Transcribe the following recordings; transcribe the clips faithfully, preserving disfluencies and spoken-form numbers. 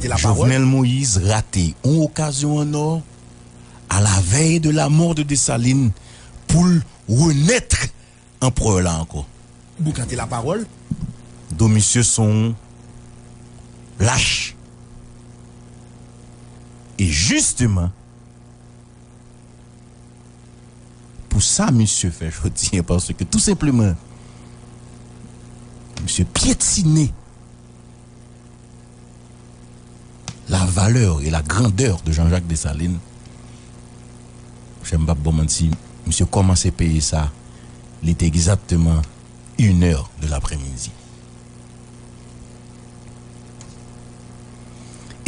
Jovenel Moïse rate yon okazyon an nò à la veille de la mort de Dessalines pou l renèt anperè la ankò. Boukante lapawòl. Donk misye se yon lach. E jisteman, pou sa misye fè jodi a, paske tou senpleman, misye pyetine la valeur et la grandeur de Jean-Jacques Dessalines. Monchè, m p ap ba w manti, misye kòmanse peye sa, li te egzakteman une heure de l'après-midi.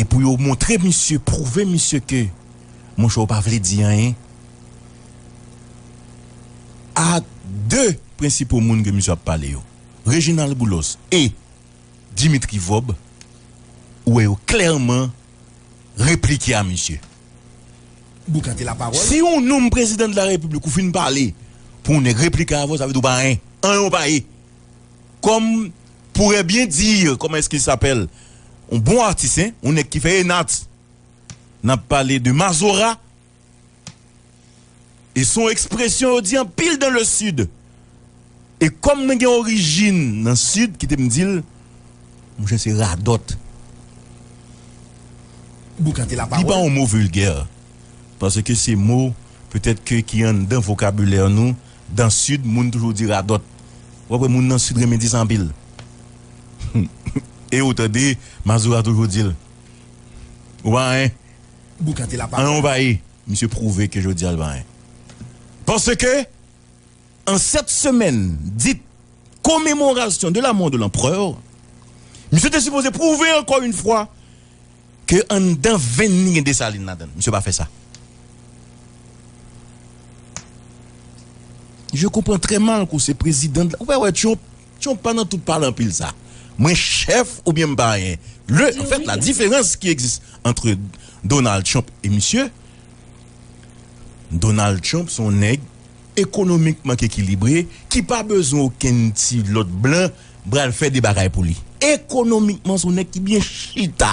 E pou yo montre misye, pwouve misye ke, monchè, ou pa vle di anyen, a de prensipo moun ke misye ap pale yo, Reginald Boulos e Dimitri Vorbe, ou wè yo klèman replike a misye. Boukante lapawòl. Si yon nonm prezidan de la repiblik ou fin pale pou yon nèg replike avè w, sa vle di ou pa anyen. Anyen ou pa ye. Comme pourrait bien dire, comment est-ce qu'il s'appelle? Yon bon atis, hein? Yon nèg ki fè enat. N ap pale de Mazora. E se yon ekspresyon yo di anpil dans le sud. E kòm mwen gen orijin nan sid, kite m di l, monchè, se radòt. Boukante lapawòl. Li pa yon mo vilgè, paske se mo, petèt ke ki anndan vokabilè nou, dans sid, moun toujou di radòt. W ap wè moun nan sid renmen di sa anpil. E ou tande, Mazora toujou di l. Ou pa anyen. Boukante lapawòl. Anyen ou pa ye. Misye pwouve ke jodi a l pa anyen. Paske, en cette semaine dite commémoration de la mort de l'empereur, misye te sipoze pwouve encore une fois ke anndan venn li gen Desalin ladan l. Misye pa fè sa. Je comprends très mal ke w se prezidan. Ou pa wè Trump, Trump pa nan tout pale anpil sa. Mwen chèf oubyen m pa anyen. Le, en fait, la différence qui existe entre Donald Trump et misye, Donald Trump se yon nèg ekonomikman ki ekilibre, ki pa bezwen okenn ti lòt blan pral fè de bagay pou li. Ekonomikman, se yon nèg ki byen chita.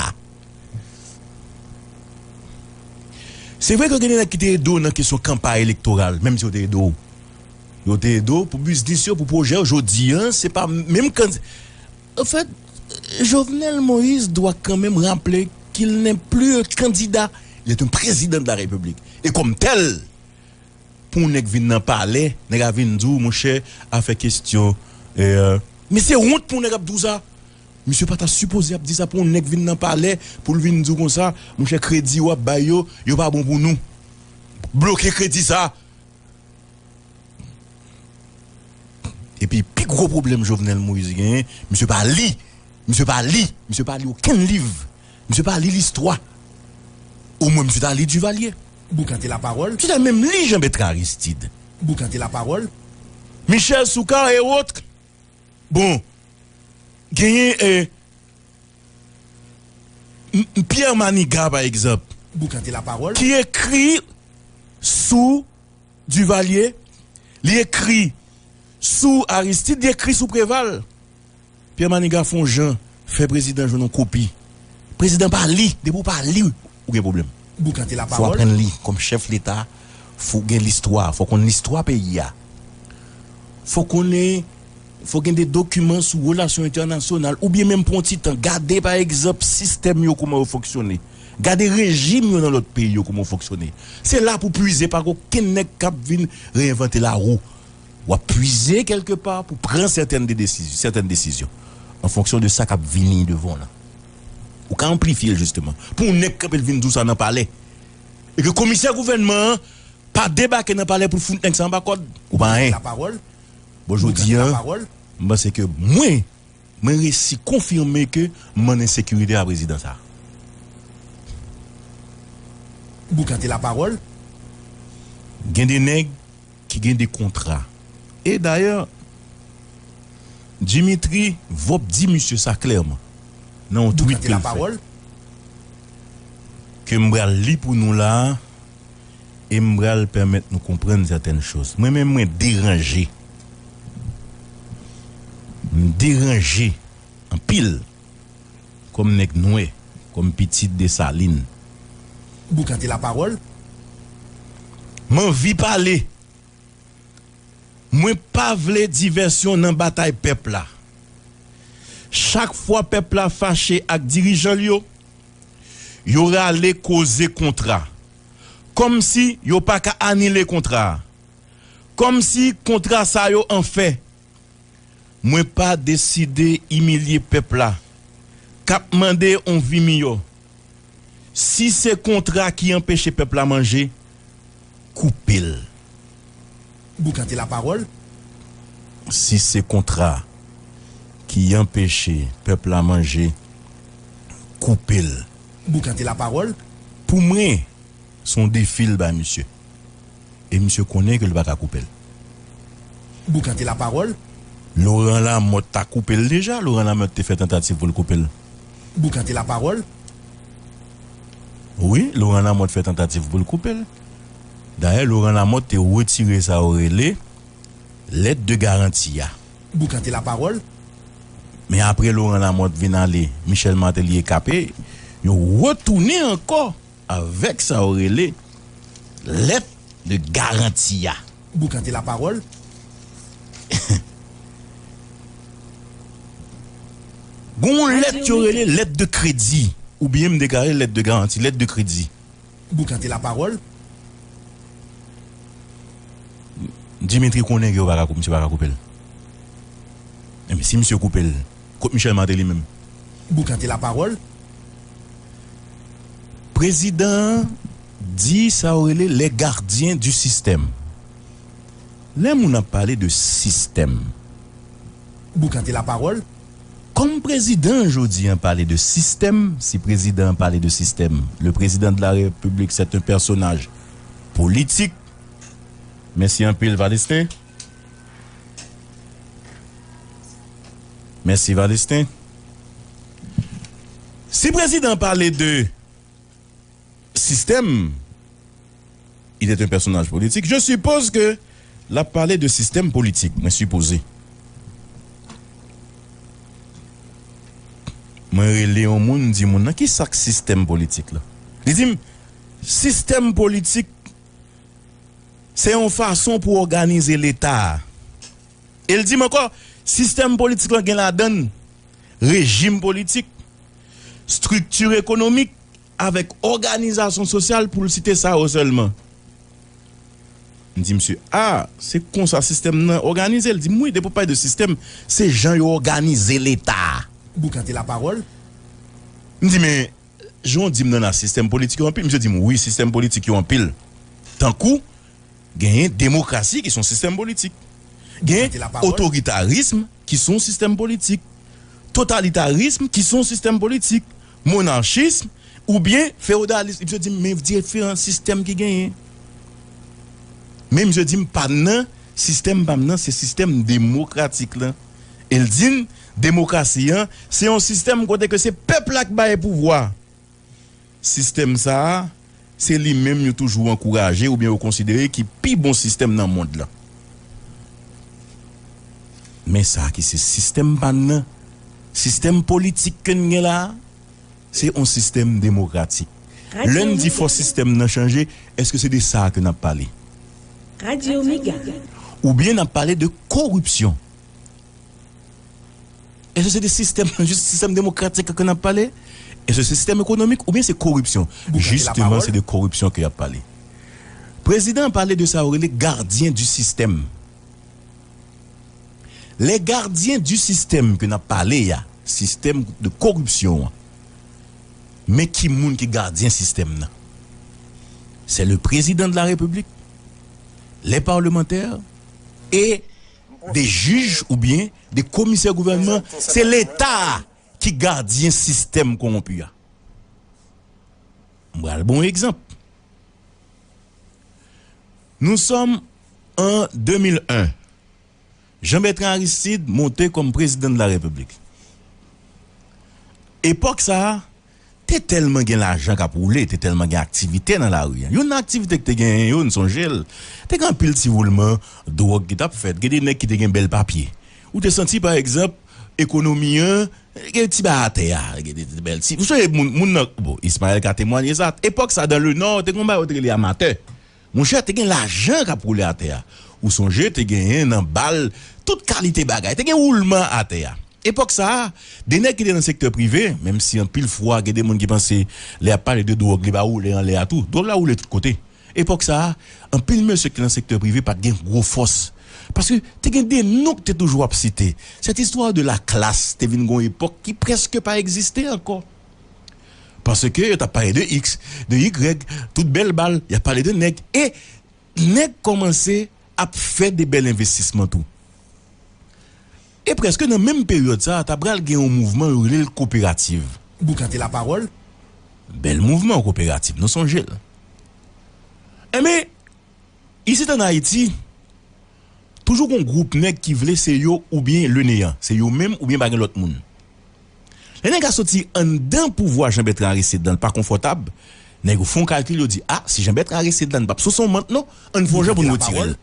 Se vre ke gen de nèg ki te ede w nan kesyon kanpay elektoral, menm si yo te ede w. Yo te ede w pou biznis yo, pou pwojè yo. Jodi a, se pa menm kan-, en fait, Jovenel Moïse doit quand même rappeler qu'il n'est plus un candidat, il est un président de la République. Et comme tel, pou yon nèg vin nan palè, nèg a vin di w, monchè, afè kesyon, euh, men se wont pou yon nèg ap di w sa. Misye pa ta sipoze ap di sa pou yon nèg vin nan palè, pou l vin di w konsa, monchè, kredi w ap bay yo, yo pa bon pou nou. Bloke kredi sa. Epi, pi gwo pwoblèm Jovenel Moïse genyen, misye pa li. Misye pa li. Misye pa li okenn liv. Misye pa li listwa. Omwen, misye ta li Duvalier. Boukante lapawòl. Misye ta menm li Jean Bertrand Aristide. Boukante lapawòl. Michel Soukar et autres. Bon, genyen, eh, M-, M-, Pierre Manigat, pa egzanp, Boukante lapawòl. Ki ekri sou Duvalier, li ekri sou Aristide, li ekri sou Preval. Pierre Manigat fè yon jan fè prezidan jwenn yon kopi. Prezidan pa li, depi w pa li, ou gen pwoblèm. Boukante lapawòl. Fò w aprann li kòm chèf leta, fò w gen listwa, fò w konn listwa peyi a. Fò w konnen, fò w gen de dokiman sou relasyon entènasyonal, oubyen menm pou yon ti tan, gade pa egzanp sistèm yo kòman yo fonksyone. Gade rejim yo nan lòt peyi yo kòman yo fonksyone. Se la pou pwize, pa gen okenn nèg k ap vin reenvante lawou. W ap pwize kèlkepa pou pran sètèn de desiz-, sètèn desizyon an fonksyon de sa k ap vini devan w lan. Ou ka anplifye l jisteman. Pou yon nèg kanpe l vin di w sa nan palè. E ke komisè gouvènman an pa debake nan palè pou l fout nèg sa anba kòd. Ou pa anyen. Lapawòl. Bon, jodi a, m panse ke mwen, mwen resi konfime ke m an ensekirite a prezidan sa. Boukante lapawòl. Gen de nèg ki gen de kontra. E dayè, Dimitri Vorbe di misye sa klèman nan yon tweet ke l fè, ke m pral li pou nou la a, e m pral pèmèt nou konprann sètèn choz. Mwen menm, mwen deranje. M deranje anpil kòm nèg nwè. kòm pitit Desalin. Boukante lapawòl. M anvi pale. Mwen pa vle divèsyon nan batay pèp la. Chak fwa pèp la fache ak dirijan l yo, yo rale koze kontra. Kòmsi yo pa ka anile kontra a. Kòmsi kontra sa yo anfè. Mwen pa deside imilye pèp la k ap mande yon vi miyò. Si se kontra ki anpeche pèp la manje, koupe l. Boukante lapawòl. Si se kontra ki anpeche pèp la manje, koupe l. Boukante lapawòl. Pou mwen, se yon defi l bay misye. E misye konnen ke l pa ka koupe l. Boukante lapawòl. Laurent Lamothe ta koupe l deja. Laurent Lamothe te fè tantativ pou l koupe l. Boukante lapawòl. Wi, Laurent Lamothe fè tantativ pou l koupe l. Dayè, Laurent Lamothe te retire sa yo rele lèt de garanti a. Boukante lapawòl. Men apre Laurent Lamothe vin ale, Michel Martelly ekape, yo retounen ankò avèk sa yo rele lèt de garanti a. Boukante lapawòl. Gon yon lèt yo rele lèt de kredi, oubyen m deklare lèt de garanti, lèt de kredi. Boukante lapawòl. Dimitri konnen ke yo pa ka koup-, misye pa ka koupe l. Enben, si misye koupe l, kot Michel Martelly menm? Boukante lapawòl. Prezidan an di sa yo rele les gardiens du système. Lè moun ap pale de sistèm, Boukante lapawòl. Kòm prezidan an jodi an pale de sistèm, si prezidan an pale de sistèm, le président de la République, c'est un personnage politique. Mèsi anpil, Valestin. Mèsi, Valestin. Si prezidan an pale de sistèm, il est un personnage politique. Je suppose que l ap pale de sistèm politik, mwen sipoze. Mwen rele yon moun, m di moun nan, "Ki sa k sistèm politik la?" Li di m, "Sistèm politik, se yon fason pou òganize Leta a." E l di m ankò, "Sistèm politik la gen ladan l rejim politik, estrikti ekonomik, avèk òganizasyon sosyal," pou l site sa yo sèlman. M di misye, "A, se konsa sistèm nan òganize?" L di m, "Wi, depi w pale de sistèm, se jan yo òganize Leta a." Boukante lapawòl. M di, "Men, jan w di m nan la, sistèm politik yo anpil?" Misye di m, "Wi, sistèm politik yo anpil. Tankou, genyen demokrasi ki se yon sistèm politik. Genyen otoritarism ki se yon sistèm politik. Totalitarism ki se yon sistèm politik. Monachism oubyen feodalism." Misye di m, "Men diferan sistèm ki genyen." Men misye di m, "Pa m nan, sistèm pa m nan, se sistèm demokratik lan." E l di m, "Demokrasi an, se yon sistèm kote ke se pèp la k bay pouvwa." Sistèm sa a, se li menm yo toujou ankouraje oubyen yo konsidere ki pi bon sistèm nan mond lan. Men sa ki se sistèm pa n nan, sistèm politik ke n gen la a, se yon sistèm demokratik. Lè n di fò sistèm nan chanje, èske se de sa ke n ap pale? Oubyen n ap pale de koripsyon? Èske se de sistèm, jis sistèm demokratik ke n ap pale? Èske se sistèm ekonomik oubyen se koripsyon? Jisteman, se de koripsyon ke y ap pale. Prezidan an pale de sa yo rele gardien du système. Les gardiens du système ke n ap pale a, sistèm de koripsyon an. Men ki moun ki gadyen sistèm nan? C'est le président de la République, les parlementaires et des juges oubyen de komisè gouvènman. Se Leta a ki gadyen sistèm kowonpi a. M pral ba w yon egzanp. Nous sommes en deux mille un. Jean Bertrand Aristide monte kòm prezidan de la Repiblik. Epòk sa a, te tèlman gen lajan k ap woule, te tèlman gen aktivite nan lari a. Youn nan aktivite ki te genyen yo, n sonje l, te gen anpil ti woulman dwòg ki t ap fèt. Gen de nèg ki te gen bèl papye. Ou te santi, pa egzanp, ekonomi an, gen ti bagay atè a, gen de, de bèl ti. Ou sonje moun, moun nan, bon, Ismaël ka temwanye sa. Epòk sa, dans le Nord, te gen yon bagay yo te rele amatè. Monchè, te gen lajan k ap woule atè a. Ou sonje, te genyen nan bal, tout kalite bagay. Te gen woulman atè a. Epòk sa a, de nèg ki te nan sektè prive, menm si anpil fwa gen de moun ki panse lè y ap pale de dwòg, li pa woule anlè a tou. Dwòg la woule tout kote. Epòk sa a, anpil mesye ki te nan sektè prive pa t gen gwo fòs. Paske te gen de non k te toujou ap site. Cette histoire de la classe te vin gon epòk ki prèske pa egziste ankò. Paske yo t ap pale de X, de Y, tout bèl bal, y ap pale de nèg. E nèg kòmanse ap fè de bèl envestisman tou. E prèske nan menm peryòd sa a, ta pral gen yon mouvman yo rele l koperativ. Boukante lapawòl. Bèl mouvman koperativ, nou sonje l. Enben, isit ann Ayiti, toujou gon gwoup nèg ki vle se yo oubyen le neyan, se yo menm oubyen pa gen lòt moun. Lè nèg la soti anndan pouvwa Jean Bertrand Aristide la, l pa konfòtab, nèg yo fè yon kalkil, yo di, a, si Jean Bertrand Aristide la, n p ap sou son mant non, ann fè yon jan pou n retire l.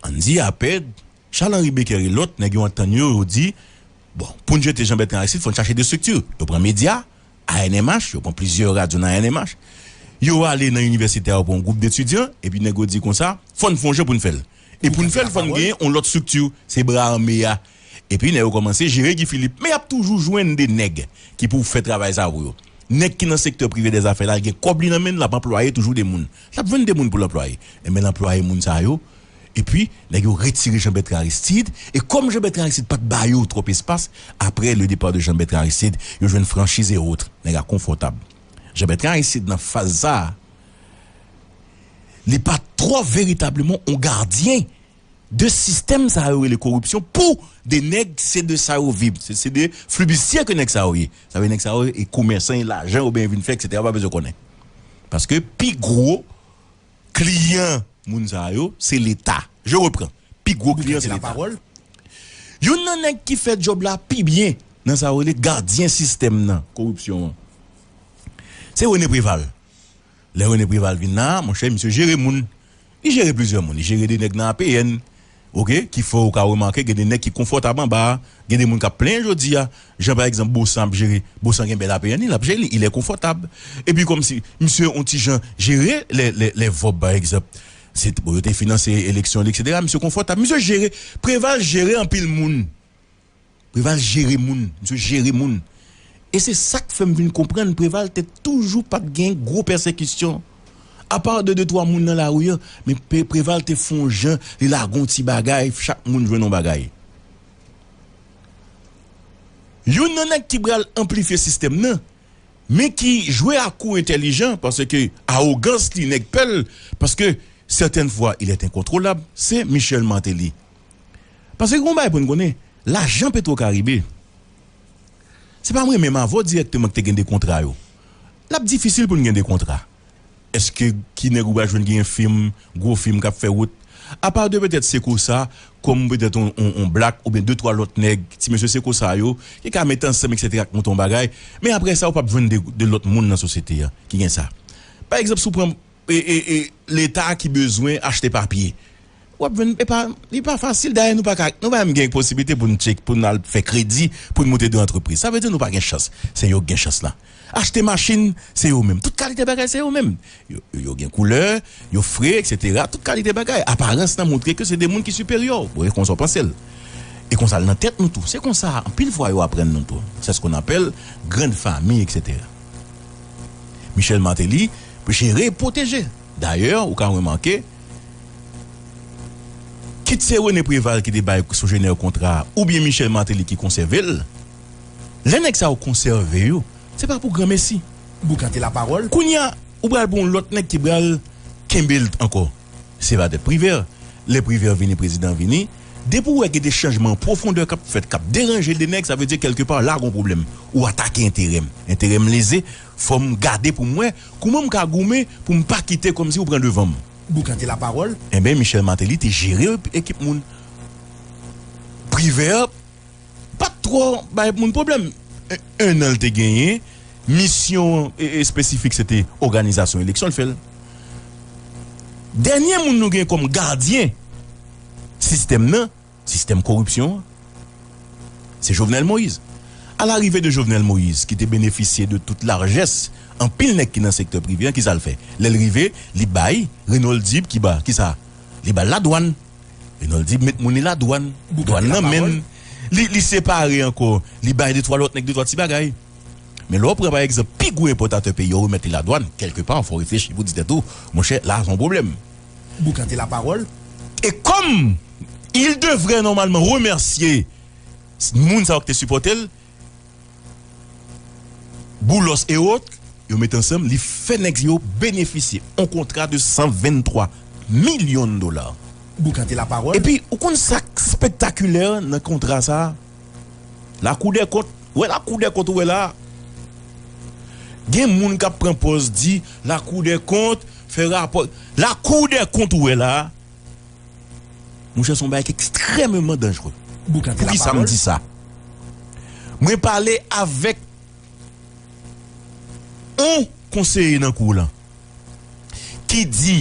Ann di apèd, Charles Henri Becker e lòt, nèg yo antann yo, yo di, bon, pou n jete Jean Bertrand Aristide, fò n chache de estrikti. Yo pran medya, A N M H, yo pran plizyè radyo nan A N M H. Yo ale nan inivèsite a, yo pran yon gwoup detidyan, epi nèg yo di konsa, fò n fè yon jan pou n fè l. E pou n fè l, fò n genyen yon lòt estrikti, se bra ame a. Epi nèg yo kòmanse jere Guy Philippe. Men y ap toujou jwenn de nèg ki pou fè travay sa pou yo. Nèg ki nan sektè prive dèzafè la, l gen kòb li nan men l, l ap anplwaye toujou de moun. L ap jwenn de moun pou l anplwaye. Enben, l anplwaye moun sa yo. Epi, nèg yo retire Jean Bertrand Aristide. E kòm Jean Bertrand Aristide pa t ba yo twòp espas, après le départ de Jean Bertrand Aristide, yo jwenn franchiz e otre. Nèg la konfòtab. Jean Bertrand Aristide, nan faz sa a, li pa twò veritableman yon gadyen de sistèm sa yo rele koripsyon pou de nèg, se de sa yo viv. Se, se de flibistyè ke nèg sa yo ye. Sa vle nèg sa yo e komèsan, e lajan yo benyen vin fè, et cetera, pa bezwen konnen. Paske pi gwo kliyan moun sa yo, se Leta. Je reprends. Pi gwo kliyan, se Leta. Youn nan nèg ki fè djòb la pi byen nan sa yo rele gadyen sistèm nan, koripsyon an, se René Préval. Lè René Préval vin la, monchè, misye jere moun. Li jere plizyè moun. Li jere de nèg nan A P N, oke, ki fè w ka remake gen de nèg ki konfòtab anba a. Gen de moun k ap plenyen jodi a. Jan pa egzanp, Bosan ap jere. Bosan gen bèl A P N li, l ap jere li, il est confortable. Epi kòmsi misye yon ti jan jere lè, lè, lè vòb, pa egzanp. Se, bon, yo te finanse eleksyon li, et cetera. Misye konfòtab. Misye jere, Preval jere anpil moun. Preval jere moun, misye jere moun. E se sa k fè m vin konprann Preval te toujou pa t gen gwo pèsekisyon. Apa de de twa moun nan lari an, men Pre-, Preval te fè yon jan, li lage yon ti bagay, chak moun jwenn yon bagay. Youn nan nèg ki pral anplifye sistèm nan, men ki jwe ak ou entèlijan, paske awogans li, nèg pè l, paske certaines fois il est incontrôlable, se Michel Martelly. Paske gen yon bagay pou n konnen, lajan Petro Caribe, se pa mwen menm avè w dirèkteman ki te gen de kontra yo. L ap difisil pou n gen de kontra. Èske ki nèg ou pral jwenn ki gen fim, gwo fim k ap fè wout? Apa de petèt Sekosa, kòm petèt on, on, on Black oubyen de twa lòt nèg, ti mesye Sekosa yo, ki ka mete ansanm, et cetera, k monte yon bagay. Men apre sa, ou p ap jwenn de, de lòt moun nan sosyete a ki gen sa. Pa egzanp, si w pran, e, e, e, Leta ki bezwen achte papye. W ap jwenn, e pa, li pa fasil. Dayè, nou pa ka, nou pa menm gen posiblite pou n tchek, pou n al fè kredi, pou n monte de antrepriz. Sa vle di nou pa gen chans. Se yo k gen chans la. Achte machin, se yo menm. Tout kalite bagay, se yo menm. Yo, yo gen koulè, yo fre, et cetera. Tout kalite bagay. Aparans lan montre ke se de moun ki siperyè w. Bon, e konsa w panse l. E konsa l nan tèt nou tou. Se konsa, anpil fwa, yo aprann nou tou. C'est ce qu'on appelle grande famille, et cetera. Michel Martelly jere, pwoteje. Dayè, ou ka remake, kit se René Préval ki te bay Sogener kontra a, oubyen Michel Martelly ki konsève l, lè nèg sa yo konsève yo, se pa pou granmesi. Boukante lapawòl. Kounye a, ou pral pran yon lòt nèg ki pral kenbe l ankò. Se va dèt Privert. Lè Privert vini, prezidan vini, depi w wè gen de chanjman an pwofondè k ap fèt, k ap deranje de nèg, sa vle di kèlkepa la gon pwoblèm. Ou atake enterè m. Enterè m leze, fò m gade pou m wè kouman m ka goumen pou m pa kite kòmsi ou pran devan m. Boukante lapawòl. Enben, Michel Martelly te jere ekip moun. Privert pa t twò bay moun pwoblèm. En, en an l te genyen, misyon, e, espesifik se te òganizasyon eleksyon, l fè l. Dènye moun nou gen kòm gadyen sistèm nan, sistèm koripsyon an, Se Jovenel Moïse. A larive de Jovenel Moïse, ki te benefisye de tout lajès anpil nèg ki nan sektè prive an, kisa l fè? Lè l rive, li bay Renold Dib ki ba, kisa? Li ba l ladwàn. Renold Dib met moun li ladwàn. Dwàn nan men l. Li, li separe ankò. Li bay de twa lòt nèg de twa ti bagay. Men lè w pran, pa egzanp, pi gwo enpòtatè peyi a, w remèt li ladwàn, kèlkepa, fò w reflechi pou di tèt ou, monchè, la, se yon pwoblèm. Boukante lapawòl. E kòm il devrait normalement remèsye moun sa yo ki te sipòte l, Boulos e wòt, yo met ansanm, li fè nèg yo benefisye yon kontra de san venntwa milyon dola. Boukante lapawòl. Epi, ou konn sa k spektakilè nan kontra sa a? Lakou dè kont, ou wè Lakou dè kont ou wè la a? Gen moun k ap pran pòz di Lakou dè kont, fè rapò. Lakou dè kont ou wè la a, monchè, se yon bagay ki ekstrèmeman danjere. Boukante lapawòl. Poukisa m di sa? Mwen pale avèk yon konseye nan kou lan ki di,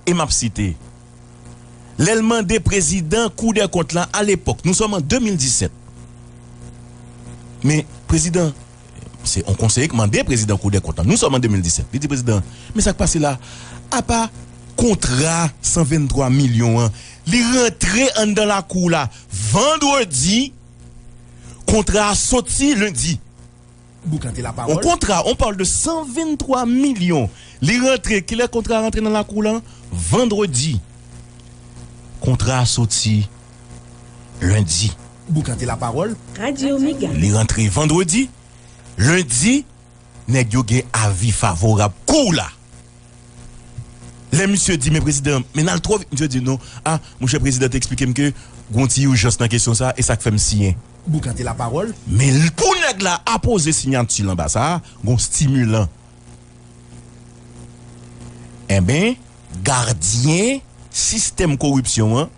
e m ap site, lè l mande prezidan Kou dè Kont lan alepòk, nou sòm an de mil disèt, men prezidan, se yon konseye k mande prezidan Kou dè Kont lan, nou sòm an de mil disèt, li di prezidan, men sa k pase la, apa kontra san venntwa milyon an, li rantre anndan lakou la vandredi, kontra a soti lendi. Boukante lapawòl. On kontra, on parle de san venntwa milyon. Li rantre, kilè kontra a rantre nan lakou la? Vandredi. Kontra a soti lendi. Boukante lapawòl. Radyo Mega. Li rantre vandredi. Lendi, nèg yo gen avi favorab kou la. Lè misye di, men prezidan, men n al twò vit, misye di, non, a, monchè, prezidan te eksplike m ke gon ti ijans nan kesyon sa, e sa k fè m siyen. Boukante lapawòl. Men l-, pou nèg la apoze siyati l anba sa, gon stimilan. Enben, gadyen sistèm koripsyon an,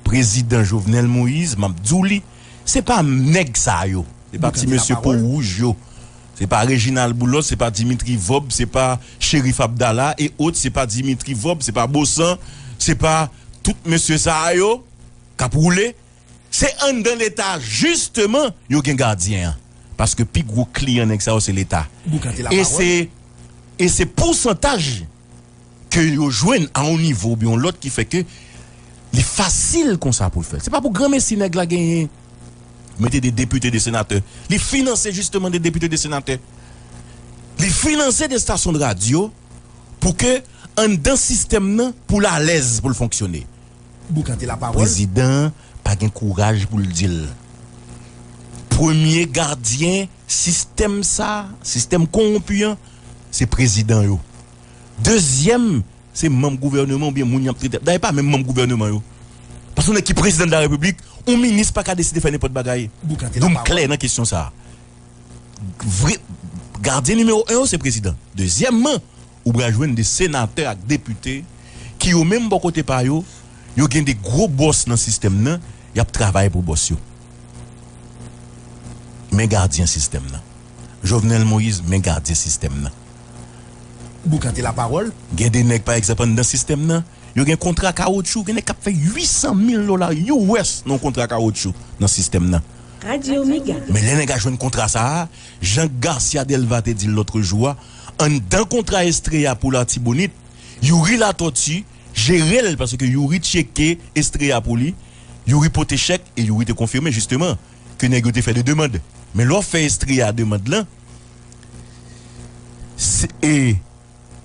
prezidan Jovenel Moïse, m ap di w li, se pa nèg sa yo. Se pa ti mesye po wouj yo. Se pa Reginald Boulos, se pa Dimitri Vorbe, se pa Cherif Abdallah e ot, se pa Dimitri Vorbe, se pa Baussan, se pa tout mesye sa yo k ap woule. Se anndan Leta, jisteman, yo gen gadyen an. Paske pi gwo kliyan nèg sa yo se Leta. E se, e se pousantaj ke yo jwenn a yon nivo oubyen yon lòt ki fè ke li fasil konsa pou l fè l. Se pa pou granmesi nèg la genyen. Mete de depite, de senatè. Li finanse jisteman de depite, de senatè. Li finanse de stasyon de radyo pou ke anndan sistèm nan, pou l alèz, pou l fonksyone. Boukante lapawòl. Prezidan an pa gen kouraj pou l di l. Premye gadyen sistèm sa, sistèm kowonpi an, se prezidan yo. Dezyèm, se manm gouvèneman oubyen moun y ap trete. Dayè, pa menm manm gouvèneman yo. Paske yon nèg ki prezidan de la repiblik, yon minis pa ka deside fè nenpòt bagay. Boukante lapawòl. Donk, m klè nan kesyon sa a. Vre gadyen nimewo en yo se prezidan. Dezyèmman, ou pral jwenn de senatè ak depite ki yo menm bò kote pa yo, yo gen de gwo bòs nan sistèm nan, y ap travay pou bòs yo. Men gadyen sistèm nan. Jovenel Moïse, men gadyen sistèm nan. Boukante lapawòl. Gen de nèg, pa egzanp, anndan sistèm nan, yo gen kontra kawotchou, gen nèg k ap fè uit san mil dola U S nan yon kontra kawotchou nan sistèm nan. Radyo Mega. Men lè nèg a jwenn kontra sa a, jan Garcia Delva te di l lòt jou a, anndan kontra Estrella pou Latibonit, Youri Latortue jere l, paske Youri tcheke Estrella pou li, Youri pote chèk e Youri te konfime jisteman ke nèg yo te fè de demann. Men lè w fè Estrella demann lan, se, e,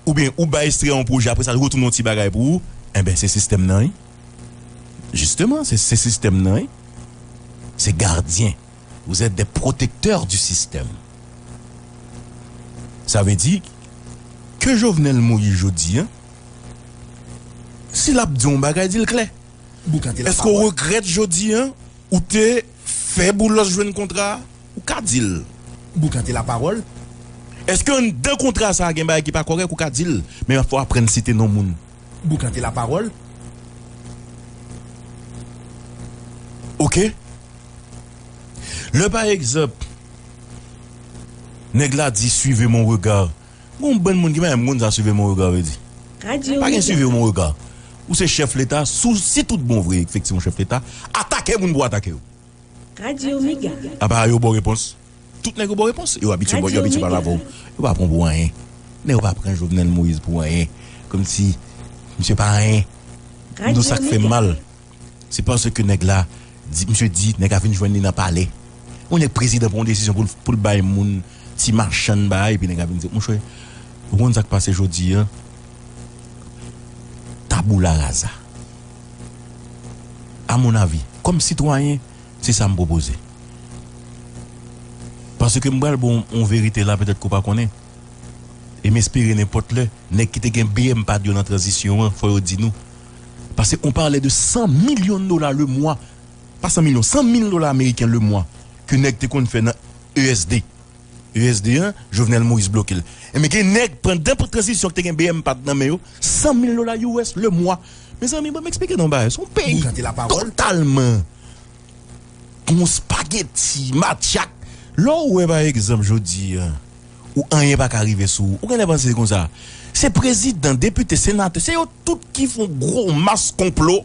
oubyen ou bay Estrella yon pwojè, apre sa, l retounen yon ti bagay pou ou, enben, se sistèm nan, wi. Jisteman, se, se sistèm nan, wi. Se gadyen. Vous êtes des protecteurs du système. Sa vle di ke Jovenel Moïse jodi a, si l ap di yon bagay, di l klè. Boukante lapawòl. Èske w regrèt jodi a ou te fè Boulos jwenn kontra a? Ou ka di l. Boukante lapawòl. Èske anndan kontra sa a gen bagay ki pa kòrèk? Ou ka di l. Men fò w aprann site non moun. Boukante lapawòl. Oke? Lè, pa egzanp, nèg la di, suivez mon regard. Gon bann moun ki pa menm konn sa suivez mon regard vle di. Pa gen suivez mon regard. Ou se chèf Leta, si w, si tout bon vre, efektivman, chèf Leta, atake moun pou atake yo. Radio Mega. Apa yo ba w repons? Tout nèg yo ba w repons. Yo abitye, yo abitye pale avè w. Yo pa pran w pou anyen. Nèg yo pa pran Jovenel Moïse pou anyen. Kòmsi misye pa anyen. Nou sa k fè m mal. Se paske nèg la, di, misye di, nèg la vin jwenn li nan palè. Yon nèg prezidan pran yon desizyon pou l, pou l bay moun ti machann bagay, epi nèg la vin di, monchè, ou konn sa k pase jodi a? Tabula rasa. A mon avi, kòm sitwayen, se sa m pwopoze. Paske m pral ba w yon verite la, petèt ke w pa konnen. E m espere nenpòt lè, nèg ki te gen B M pad yo nan tranzisyon an, fò yo di nou. Paske on parlait de cent millions de dollars le mois, pa san milyon, san mil dola ameriken le mwa, ke nèg te konn fè nan E S D. E S D an, Jovenel Moïse bloke l. Enben, gen nèg pandan pou tranzisyon ki te gen B M pad nan men yo, san mil dola U S le mwa. Mezanmi, ban m eksplike nou yon bagay. Se yon peyi totalman gon spageti, matyak. Lè w wè, pa egzanp, jodi a, ou anyen pa ka rive sou ou, ou genlè panse konsa. Se prezidan, depite, senatè, se yo tout ki fè yon gwo mas konplo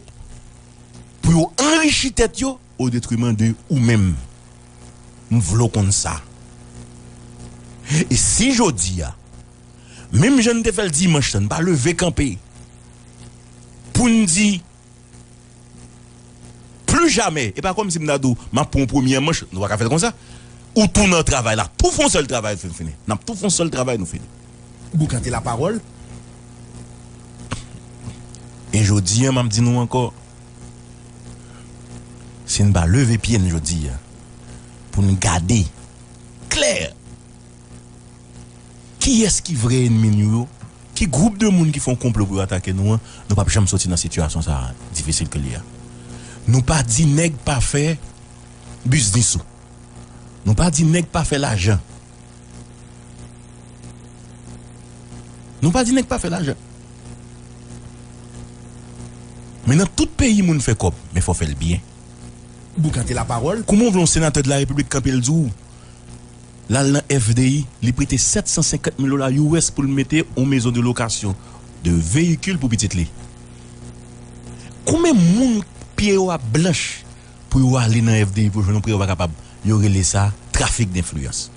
pou yo anrichi tèt yo o detriman de ou menm. M vle w konn sa. E si jodi a, menm jan n te fè l dimanch lan, n pa leve kanpe pou n di, pli jamè, e pa kòmsi m ta di w, m ap pran w premyè manch, nou pa ka fè l konsa. Ou tou nan travay la, tou fè yon sèl travay, fin fini. N ap tou fè yon sèl travay, nou fini. Boukante lapawòl. E jodi a, m ap di nou ankò, si n pa leve pye n jodi a, pou n gade klè, kiyès ki vrè ènmi nou yo, ki gwoup de moun ki fè yon konplo pou yo atake nou an, nou p ap janm soti nan sitiyasyon sa a difisil ke l ye a. Nou pa di nèg pa fè biznis ou. Nou pa di nèg pa fè lajan. Nou pa di nèg pa fè lajan. Men nan tout peyi moun fè kòb, men fò fè l byen. Boukante lapawòl. Kouman w vle yon senatè de la repiblik kanpe l di w, l al nan F D I, li prete sèt san senkant mil dola U S pou l mete yon maison de location de véhicule pou pitit li? Konbyen moun pye yo ap blanch pou yo ale nan F D I pou jwenn yon prè yo pa kapab? Yo rele sa trafik denfliyans.